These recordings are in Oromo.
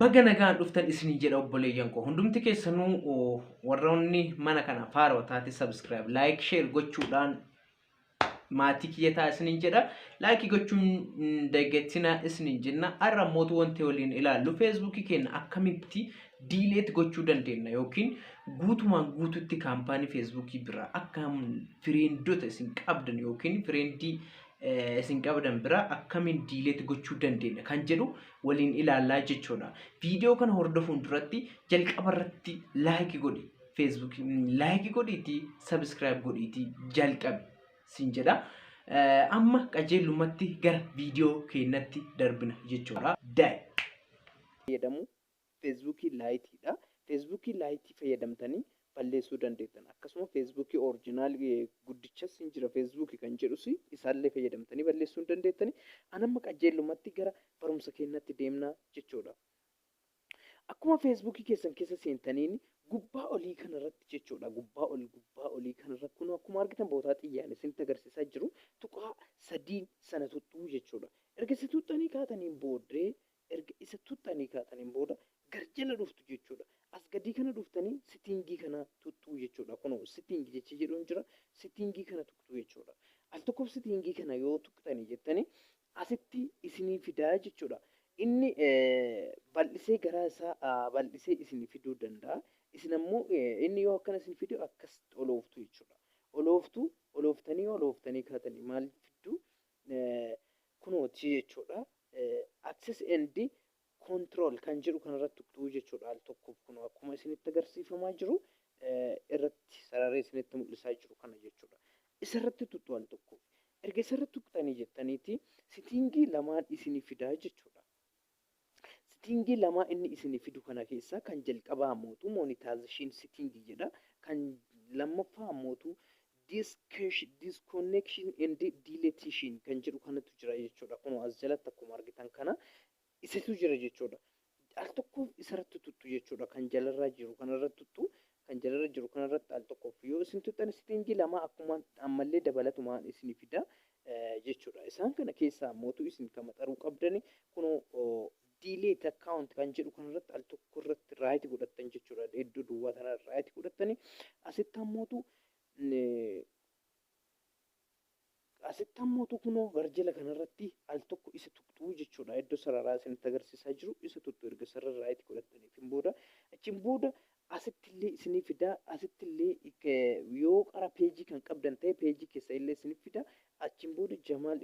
Baga nagaan dhuftan isiniin jedha obboleeyyan koo. Hundumti keessanuu warroonni mana kana faaroo taate subscribe, like, share gochuudhaan maatii kiyya ta'a isiniin jedha. Laayikii gochuun hin dagatinaa isiniin jenna. Har'a mootu wanti waliin ilaallu feesbuukii keenya akkamitti diileet gochuu dandeenya yookiin guutumaan guututti kaampaanii feesbuukii biraa akka fireendota isin qabdan yookiin fireendii isin qabdan biraa akkamiin diileet gochuu dandeenya kan jedhu waliin ilaallaa jechuudha. Viidiyoo kana hordofuun duratti jalqaba irratti laayikii godhi. Feesbuukii laayikii godhiitii sabiskiraayib godhiitii jalqabi siin jedha. Amma qajeelumatti gara viidiyoo keenyatti darbina jechuudha. Daa'e. Fayyadamu feesbuukii laayitiidha. Feesbuukii laayitii fayyadamtanii balleessuu dandeettan. Akkasuma feesbuukii orijinaal guddichas hin jira feesbuukii kan jedhus isaallee fayyadamtanii balleessuu hin dandeettani. An amma qajeelumatti gara barumsa keenyatti deemna jechuudha. Akkuma feesbuukii keessan keessa seentaniin gubbaa olii kanarratti jechuudha. Gubbaa ol gubbaa olii kanarra kun akkuma argitan bootaa xiyyaan isinitti agarsiisaa jiru tuqaa sadii sana tuttuu jechuudha. Erga isa tuttanii kaataniin booddee erga isa tuttanii kaataniin booda gar jala dhuftu jechuudha. As gadii kana dhuftanii sitiingii kana tuttuu jechuudha. Kunoo sitiingii jechi jedhuun jira. Sitiingii kana tuqxu jechuudha. Al tokkoof sitiingii kana yoo tuqxanii jettanii asitti isinii fidaa jechuudha. Inni bal'isee garaa isaa bal'isee isinii fiduu danda'a. Isin ammoo inni yoo akkana isin fidu akkas olooftu jechuudha. Olooftu olooftanii olooftanii kaatanii maal fiddu kunooti jechuudha. Access and control kan jedhu kanarratti tuqxuu jechuudha al tokkoof kun akkuma isinitti agarsiifamaa jiru irratti sararee isinitti mul'isaa jiru kana jechuudha. Isarratti tuqxu al tokkoof. Erga isarratti tuqxanii jettaniiti sitiingii lamaan isinii fidaa jechuudha. Sitiingii lamaa inni isinii fidu kana keessaa kan jalqabaa mootu monetization sitiingii jedha. Kan lammaffaa mootu disconnection and deletion kan jedhu kanatu jira jechuudha. Kun as jalatti akkuma argitan kana isatu jira jechuudha. Al tokkoof isarratti tuttu jechuudha. Kan jalarraa jiru kanarratti tuttu kan jalarra jiru kanarratti al tokkoof yoo isin tuttan sitiingii lama akkuma ammallee dabalatumaan isinii fida jechuudha. Isaan kana keessaa mootu isin kan maxaruu qabdani kunoo delete account kan jedhu kanarratti al tokko irratti right godhattan jechuudha. Iddoo duwwaa kana right godhattani asitti ammootu asitti ammootu kunoo garjala kanarratti al tokko isa tuqxuu jechuudha. Iddoo sararaa isinitti agarsiisaa jiru isa tuqxu erga sarara right godhattaniif booda achiin booda asitti illee isinii fida asitti illee yoo qara peejii kan qabdan ta'e peejii keessa illee isinii fida achiin booda jamaal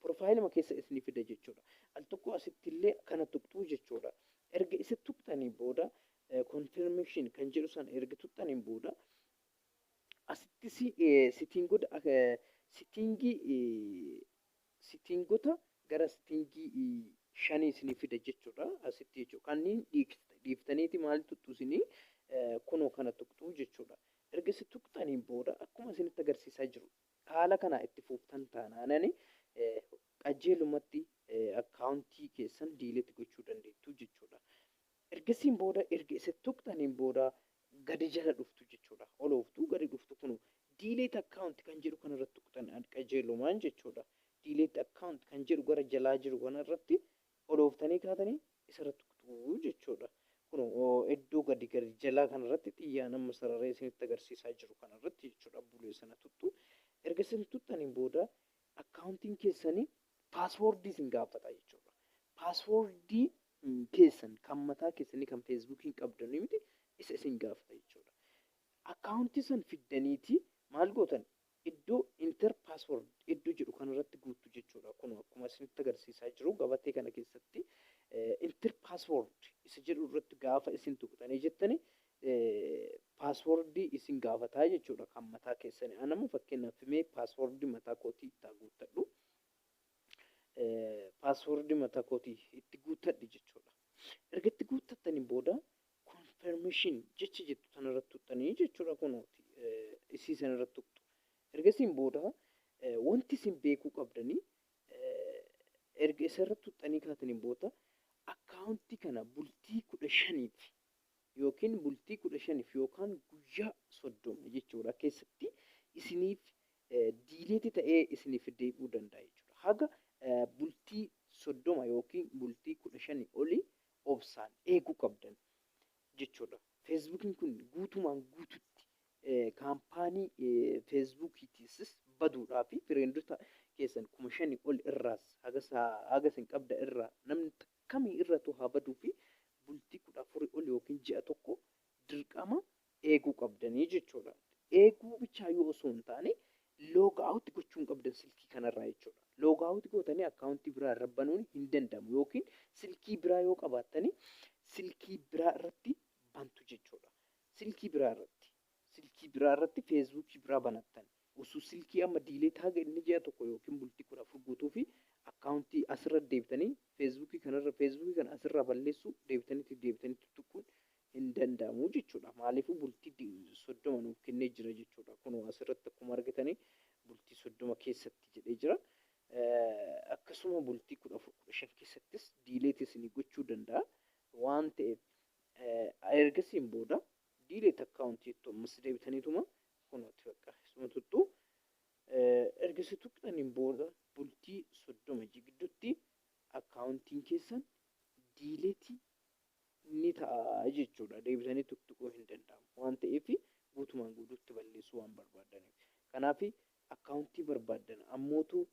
profaayiluma keessa isinii fida jechuudha. Al tokko asitti illee kana tuqxuu jechuudha. Erga isa tuqxanii booda confirmation kan jedhu sana erga tuqxaniin booda asittis sitiingota sitiingii sitiingota gara sitiingii shanii isinii fida jechuudha. Asitti jechuudha. Kanneen dhiiftaniiti maal tuqxu isinii kunoo kana tuqxuu jechuudha. Erga isin tuqxaniin booda akkuma isinitti agarsiisaa jiru haala kana itti fuuftan taanaanani qajeelumatti akkaawuntii keessan delete gochuu dandeettu jechuudha. Ergasiin booda erga isin tuqxaniin booda gadi jala dhuftu jechuudha. Olooftu gadi dhuftu kunu delete account kan jedhu kanarratti tuqxan qajeelumaan jechuudha. Delete account kan jedhu gara jalaa jiru kanarratti olooftanii kaatanii isarratti tuqxuu jechuudha. Kun iddoo gadi gadi jalaa kanarratti xiyyaan amma sararee isinitti agarsiisaa jiru kanarratti jechuudha. Bulee sana tuqxu. Erga isin tuqxaniin booda akkaawuntiin keessanii paaswoordii isin gaafata jechuudha. Paaswoordii keessan kan mataa keessanii kan feesbuukiin qabdanii miti isa isin gaafata jechuudha. Akkaawuntii san fiddaniiti maal gootan iddoo enter password iddoo jedhu kanarratti guuttu jechuudha. Kun akkuma isinitti agarsiisaa jiru gabatee kana keessatti enter password isa jedhu irratti gaafa isin tuqxanii jettani paaswoordii isin gaafataa jechuudha kan mataa keessanii. Anamma fakkeenyaaf mee paaswoordii mataa kootii itti guuttadhu. Paaswoordii mataa kootii itti guuttadhi jechuudha. Erga itti guuttattanii booda confirmation jecha jettu sanarratti tuqxanii jechuudha kunooti isii sanarratti tuqxu. Ergasiin booda wanti isin beekuu qabdanii erga isarratti tuqxanii kaataniin booda akkaawuntii kana bultii 15f yookiin bultii 15f yookaan guyyaa 30 jechuudha keessatti isiniif delete ta'ee isiniif deebi'uu danda'a jechuudha. Haga bultii 30 yookiin bultii 15 olii obsaan eeguu qabdan jechuudha. Feesbuukiin kun guutumaan guututti kaampaanii Feesbuukiitiis baduudhaa fi friendota keessan 5,000 ol irraas haga isin qabda irraa namni kamii irrattuu haa baduu fi bultii 14 ol yookiin ji'a tokko dirqama eeguu qabdanii jechuudha. Eeguu bichaayyuu osoo hin taane, log out gochuu hin qabdan silkii kanarraa jechuudha. Log out gootanii akkaawuntii biraa irra banuun hin danda'amu, yookiin silkii biraa yoo qabaattanii silkii biraa irratti bantu jechuudha. Silkii biraa irratti Feesbuukii biraa banattan. Osoo silkii amma delete haga inni ji'a tokko yookiin bultii 14 guutuu fi akkaawuntii asirra deebitanii Feesbuukii kanarra, Feesbuukii kana asirraa balleessuu deebitanii tuttuquun hin danda'amu jechuudha. Maaliifuu bultii 30 nuuf kennee jira jechuudha. Kunoo asirratti akkuma argitanii bultii 30 keessatti jedhee jira. Akkasuma bultii 14, 15 keessattis delete isinii gochuu danda'a. Waan ta'eef ergasiin booda delete akkaawuntii jettu ammas deebitaniituma kunooti bakka isuma tuttuu. Ergasii tuqxaniin booda bultii 30 gidduutti akkaawuntiin keessan delete ni ta'a jechuudha. Deebisanii tuttuquu hin danda'amu. Waan ta'eef guutumaan guutuutti balleessuu waan barbaadaniif. Kanaaf akkaawuntii barbaadan ammootu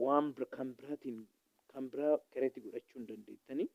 waan kan biraatiin kan biraa create godhachuu hin dandeettanii.